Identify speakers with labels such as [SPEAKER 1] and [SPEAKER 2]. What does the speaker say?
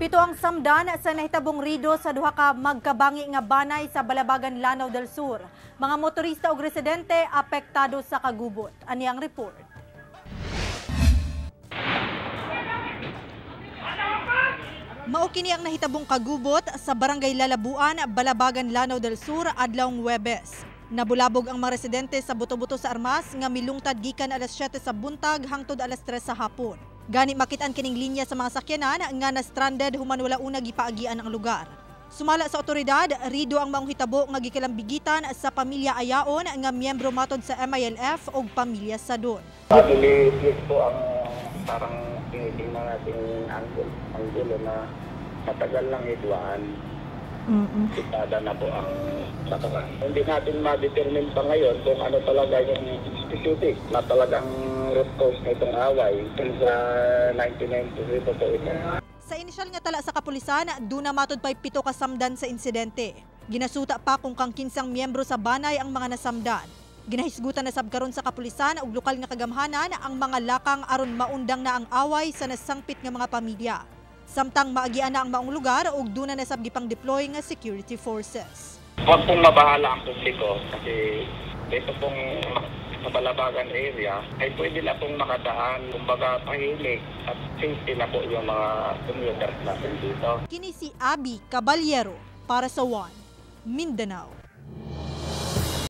[SPEAKER 1] Pito ang samdan sa nahitabong rido sa duha ka magkabangi nga banay sa Balabagan, Lanao del Sur. Mga motorista ug residente apektado sa kagubot. Ani ang report. Mao kini ang nahitabong kagubot sa Barangay Lalabuan, Balabagan, Lanao del Sur adlawng Huwebes. Nabulabog ang mga residente sa buto-buto sa armas nga milungtad gikan alas 7 sa buntag hangtod alas 3 sa hapon. Gani makit-an kining linya sa mga sakyanan nga na-stranded human wala una gipaagian ang lugar. Sumala sa otoridad, rido ang maong hitabo nga gikilambigitan sa pamilya Ayaon nga miyembro matod sa MILF og pamilya Sadon.
[SPEAKER 2] Family po ang parang tinitingnan natin ang gulo na matagal lang hidwaan. Itada na po ang sakaran. Hindi natin ma-determine pa ngayon kung ano talaga yung specific na talagang root cause nitong away sa 1993 po ito.
[SPEAKER 1] Sa inisyal nga tala sa kapulisan, duna matod pa'y 7 kasamdan sa insidente. Ginasuta pa kung kang 15 miyembro sa banay ang mga nasamdan. Ginahisgutan na sab karon sa kapulisan ug lokal nga kagamhanan ang mga lakang aron maundang na ang away sa nasangpit nga mga pamilya. Samtang maagian na ang maong lugar ug duna na sab gipang deploy nga security forces.
[SPEAKER 2] Huwag pong mabahala ang publiko kasi ito pong sa Balabagan area ay pwede na pong makadaan, kumbaga pahilig at safety na po yung mga commuters natin dito.
[SPEAKER 1] Kini si Abby Caballero para sa One Mindanao.